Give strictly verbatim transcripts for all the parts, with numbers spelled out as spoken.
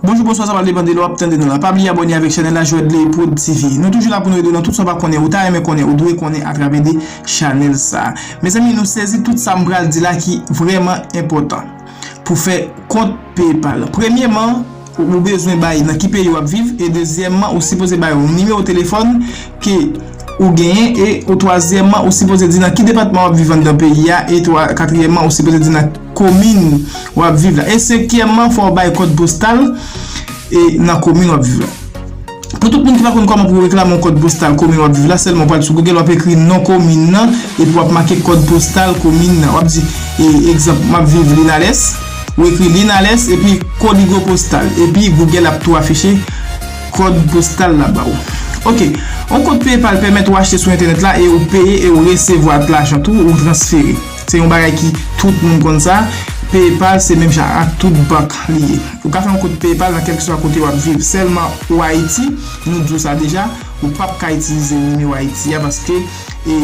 Bonjou, bonswa, sa va depann de lè w ap tande nou la. Pa bliye abòne avèk chanèl la, Jwèt Ley Prod T V. Nou toujou la pou nou ede w nan tout sa w pa konnen, ou ta renmen konnen, ou dwe konnen atravè de chanèl sa. Mezanmi, nou sezi, tout sa m pral di la ki vrèman enpòtan pou fè kont PayPal. Premyèman, ou bezwen bay nan ki peyi w ap viv, e dezyèmman, ou sipoze bay yon nimewo telefòn ke ou genyen, e ou twazyèmman, ou sipoze di nan ki depatman w ap viv anndan peyi a, e twa, katriyèmman, ou sipoze di nan komin w ap viv la. E senkyèmman, fò w bay kòd postal, e nan komin w ap viv la. Pou tout moun ki pa konn kòman pou reklame yon kòd postal komin w ap viv la, sèlman w pral sou Google, w ap ekri non komin nan, epi w ap make kòd postal komin nan. W ap di, e, egzanp, m ap viv Linales, ou ekri Linales, epi kodigo postal, epi Google ap tou afiche kòd postal la ba w. Oke, yon kont PayPal pèmèt ou achte sou entènèt la e ou peye e ou resevwa lajan tou, ou transfere. Se yon bagay ki tout moun konn sa. PayPal se menm jan ak tout bank li ye. Ou ka fè yon kont PayPal nan kèlkeswa kote w ap viv. Sèlman ou Ayiti, nou di w sa deja, ou p ap ka itilize nimewo Ayiti a paske, e,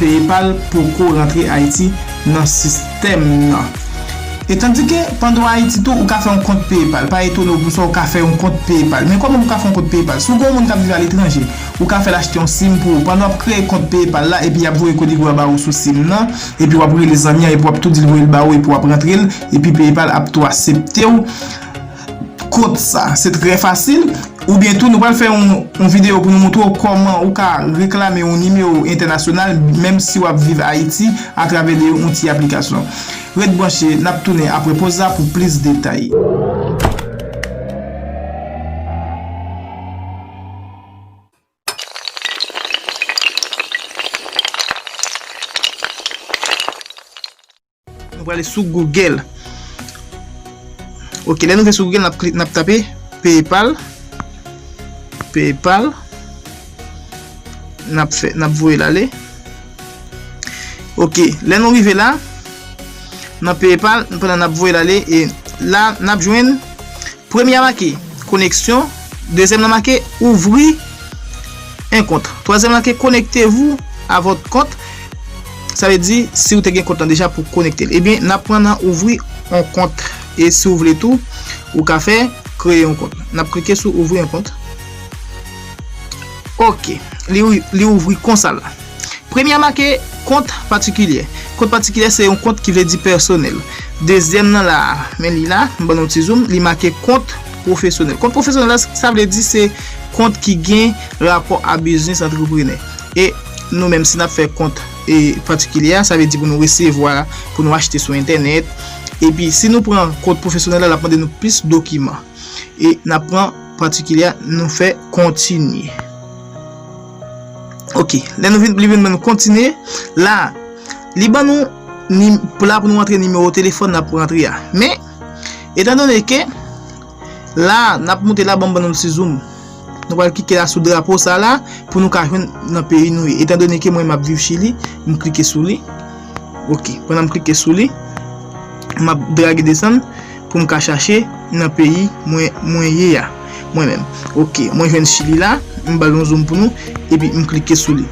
PayPal poko rantre Ayiti nan sistèm nan. E tandike, pandan w Ayiti tou, ou ka fè yon kont PayPal. Pa etone w pou sa, ou ka fè yon kont PayPal. Men kòman ou ka fè yon kont PayPal? Si w gen yon moun k ap viv aletranje, ou ka fè l achte yon sim pou ou. Pandan w ap kreye kont PayPal la, epi y ap voye kodigo a ba ou sou sim nan, epi w ap rele zanmi an, epi w ap tou di l voye l ba ou, epi w ap rantre l, epi PayPal ap tou aksepte w kont sa. Se trè fasil. Oubyen tou, nou pral fè yon, yon videyo pou nou montre w kòman ou ka reklame yon nimewo entènasyonal, menm si w ap viv Ayiti, atravè de yon ti aplikasyon. Ret branche, n ap tounen apre poz la pou plis detay. Nou prale sou Google. Oke, lè nou rive sou Google, n ap kli-, n ap tape PayPal. PayPal. N ap fè, n ap voye l ale. Oke, lè nou rive la, nan PayPal, pandan n ap voye l ale, e la, n ap jwenn premye a make koneksyon, dezyèm nan make ouvrir un compte, twazyèm nan make connectez-vous à votre compte. Sa vle di, si ou te gen kont lan deja pou konekte l. Ebyen, n ap pran nan ouvrir un compte. E si w vle tou, ou ka fè kreye yon kont. N ap klike sou ouvrir un compte. Oke, li, li ouvri konsa la. Premye a make kont patikilyè. Kont patikilyè se yon kont ki vle di pèsonèl. Dezyèm nan la, men li la, m ban nou ti zoom, li make kont pwofesyonèl. Kont pwofesyonèl la, sa vle di se kont ki gen rapò a biznis antreprenè. E nou menm, si n ap fè kont, e, patikilyè a, sa vle di pou nou resevwa, pou nou achte sou entènèt. Epi, si nou pran kont pwofesyonèl la, l ap mande nou plis dokiman. E n ap pran patikilyè a, nou fè kontinye. Oke, lè nou vin, li vin ban nou kontinye, la, li ban nou, ni, la pou nou rantre nimewo telefòn n ap rantre a. Men, etandone ke, la, n ap moute la, ban m ban nou ti zoom. Nou pral klike la sou drapo sa la pou nou ka jwenn nan peyi nou ye. Etandone ke mwen m ap viv Chili, m klike sou li. Oke, pandan m klike sou li, m ap drage desann pou m ka chache nan peyi mwen, mwen ye a, mwen menm. Oke, mwen jwenn Chili la, m ba l yon zoom pou nou, epi m klike sou li.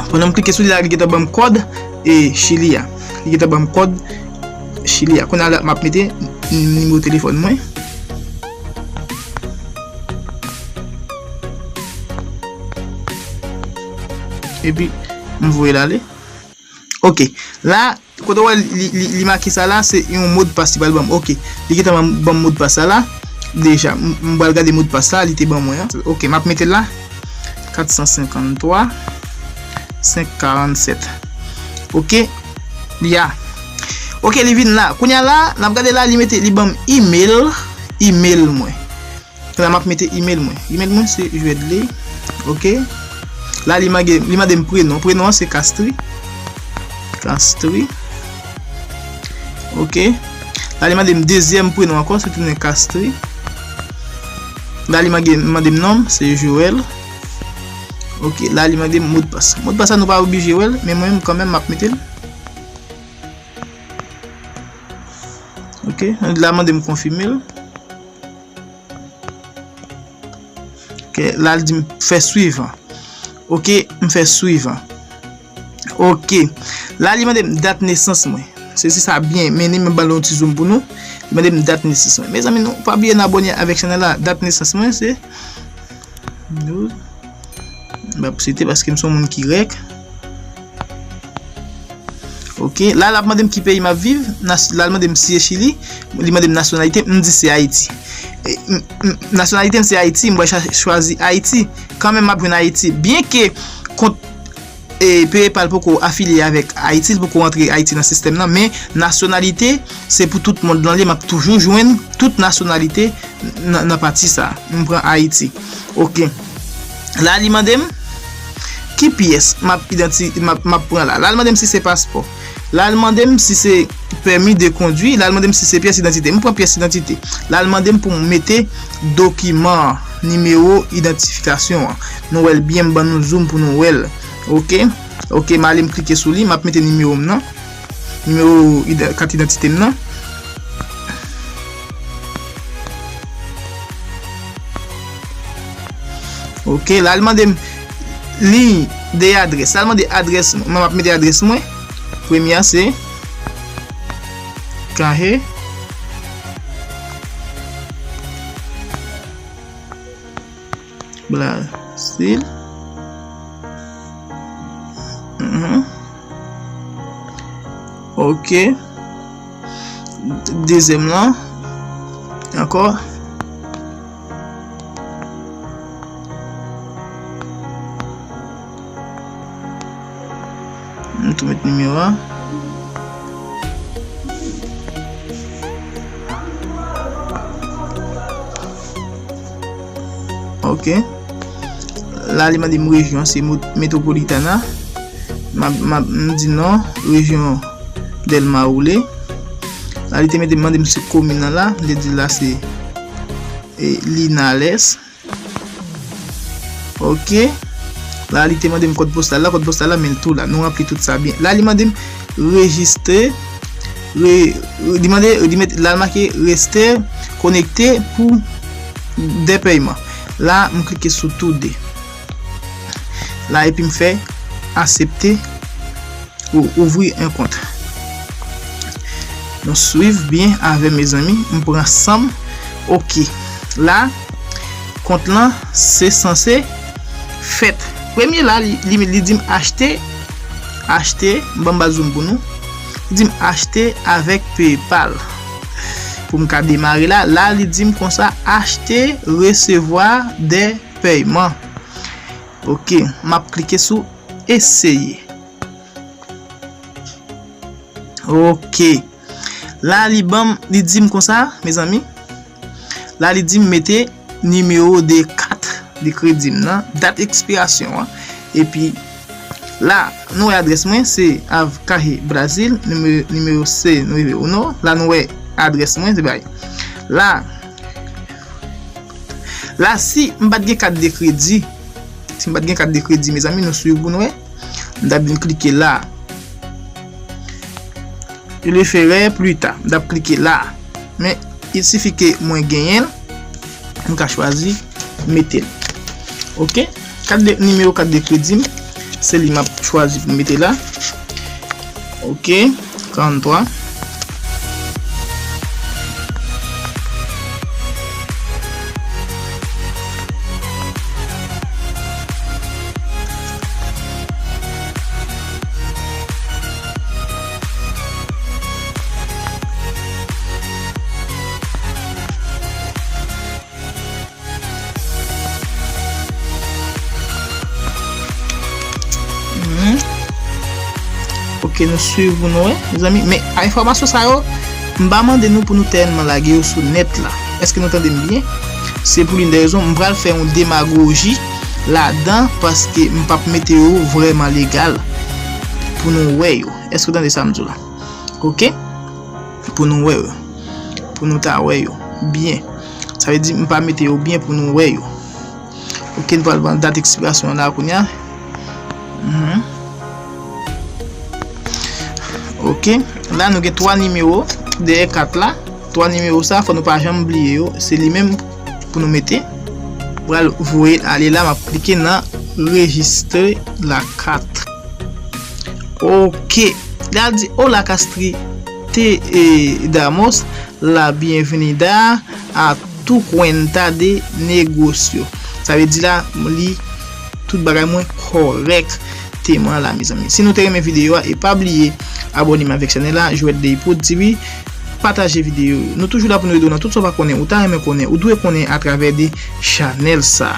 Pandan m klike sou li la, li gentan ban m kòd, e, Chili a. Li gentan ban m kòd Chili a. Kounye a la, m ap mete nimewo telefòn mwen. Epi, m voye l ale. Oke. La, kote w wè li, li, li make sa la, se yon modpas li pral ban m. Oke. Li gentan ban m, ban m modpas sa la. Deja, m, m pral gade modpas la, li te ban mwen an. Oke, m ap mete l la. Kat san senkanntwa, senk karannsèt. Oke. Ya. Oke, li vin la. Kounye a la, n ap gade la, li mete, li ban m email, email mwen. La, m ap mete email mwen. Email mwen se Jwèdley. Oke. La, li mande, li mande m prenon. Prenon an se Castry. Castry. Oke. La, li mande m dezyèm prenon ankò, se tounen Castry. La, li mande, mande m non m, se Joël. Oke. La, li mande m modpas. Modpas la, nou pa oblije wè l, men mwen menm, kanmenm, m ap mete l. Oke. La, mande m konfime l. Oke, la, l di m fè swivan. Oke, m fè swivan. Oke. La, li mande m dat nesans mwen. Sezi sa byen, men li, m ban l yon ti zoom pou nou. Mande m dat nesans mwen. Mezanmi, nou pa bliye n abòne avèk chanèl la. Dat nesans mwen se douz. M p ap site paske m se yon moun ki rèk. Ok, la, l ap mande m ki peyi m ap viv. Nas-, la, l mande m si se Chili. Li mande m nasyonalite m, m di se Ayiti. E, m, m, nasyonalite m se Ayiti, m pral cha-, chwazi Ayiti. Kanmenm, m ap jwenn Ayiti. Byenke kont, e, PayPal poko afilye avèk Ayiti, li poko rantre Ayiti nan sistèm nan, men nasyonalite, se pou tout mond lan li ye, m ap toujou jwenn tout nasyonalite nan, nan pati sa. M pran Ayiti. Ok. La, li mande m ki pyès m ap idanti-, m ap, m ap pran la. La, li mande m si se paspò. La, li mande m si se pèmi de kondwi. La, li mande m si se pyès idantite. M pran pyès idantite. La, li mande m pou m mete dokiman an, nimewo idantifikasyon an. Nou wè l byen, m ban nou zoom pou nou wè l. Ok? Ok, m ale m klike sou li, m ap mete nimewo m nan. Nimewo ida-, kat idantite m nan. Ok, la, l mande m liy de adrès. La, l mande adrès mwen. Mwen, m ap mete adrès mwen. Premye a se Kahe, Brazil. Mhm. Ok. Dezyèm lan. Ankò. M tou met nimewo a. Ok. La, li mande m rejyon, se mo-, Metropolitana. M ap, m ap, m di non, rejyon Del Maule. La, li te mete, mande m si komin nan la. M te di la se, e, Linares. Ok. La, li te mande m kòd postal la, kòd postal la, men l tou la. Nou ranpli tout sa byen. La, li mande m rejistre, re-, li mande, li met, la, l make reste connecté pour des paiements. La, m klike sou toude. La, epi m fè aksepte. Ou ouvri yon kont. Nou swiv byen avè m, mezanmi. M pran san m. Ok. La, kont lan se sanse fèt. Premye la, li, li, li di m achte, achte, ban m ba zoom pou nou. Li di m achte avèk PayPal. Pou m ka demare la, la, li di m konsa, achte, resevwa de pèyman. Ok, m ap klike sou eseye. Ok. La, li ban m, li di m konsa, mezanmi. La, li di m mete nimewo de kat de kredi m nan, dat ekspirasyon an. Epi, la, nou wè adrès mwen, se Av Kahe, Brazil, nime-, nimewo se, nou rive o non. La, nou wè adrès mwen, se bay. La, la, si m pa t gen kat de kredi, si m pa t gen kat de kredi, mezanmi, nou swiv pou nou wè. M t ap vin klike la. Je le ferai plus tard. M t ap klike la. Men, il suffit ke mwen genyen l, m ka chwazi mete l. Ok? Kat de, nimewo kat de kredi m, se li m ap chwazi pou m mete la. Ok, karanntrwa. Mhm. Ok, nou swiv pou nou wè, mezanmi. Men enfòmasyon sa yo, m pa mande nou pou nou tèlman lage yo sou nèt la. Èske nou tande m byen? Se pou youn de rezon, m pral fè yon demagoji ladan, paske m p ap mete yo vrèman legal pou nou wè yo. Èske w tande sa m di w la? Ok? Pou nou wè yo. Pou nou ta wè yo byen. Sa vle di, m pa mete yo byen pou nou wè yo. Ok, nou pral pran dat ekspirasyon an la kounye a. Mhm. Ok. La, nou gen twa nimewo dèyè kat la. Twa nimewo sa, fò nou pa janm bliye yo. Se li menm pou nou mete. Pral voye ale la, m ap klike nan rejistre la kat. Ok. La di, "Hola, Castri, te, eh, damos." la bienvenida a tu cuenta de negocio. Sa vle di la, li, tout bagay mwen kòrèkteman la, mezanmi. Si nou te renmen videyo a, e pa bliye abòne avèk chanèl la, Jwèt de Hippo T V, pataje videyo yo. Nou toujou la pou nou ede w nan tout sa w pa konnen, ou ta renmen konnen, ou dwe konnen atravè de chanèl sa.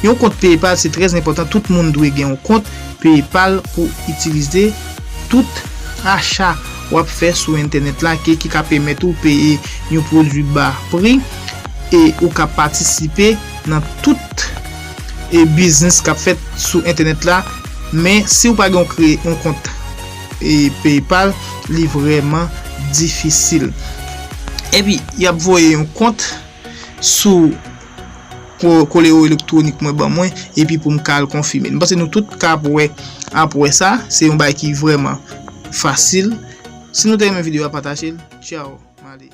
Yon kont PayPal, se trè enpòtan, tout moun dwe gen yon kont PayPal pou itilize tout acha w ap fè sou entènèt la, ke, ki ka pèmèt ou peye yon pwodui ba pri, e ou ka patisipe nan tout, e, biznis k ap fèt sou entènèt la. Men si w pa gen yon kreye yon kont, e, PayPal, li vrèman difisil. Epi, y ap voye yon kont sou ko-, koleyo elektwonik mwen ban mwen, epi pou m ka al konfime. M panse nou tout ka ap wè, ap wè sa, se yon bagay ki vrèman fasil. Si nou te renmen videyo a, pataje l. Tchaw, m ale.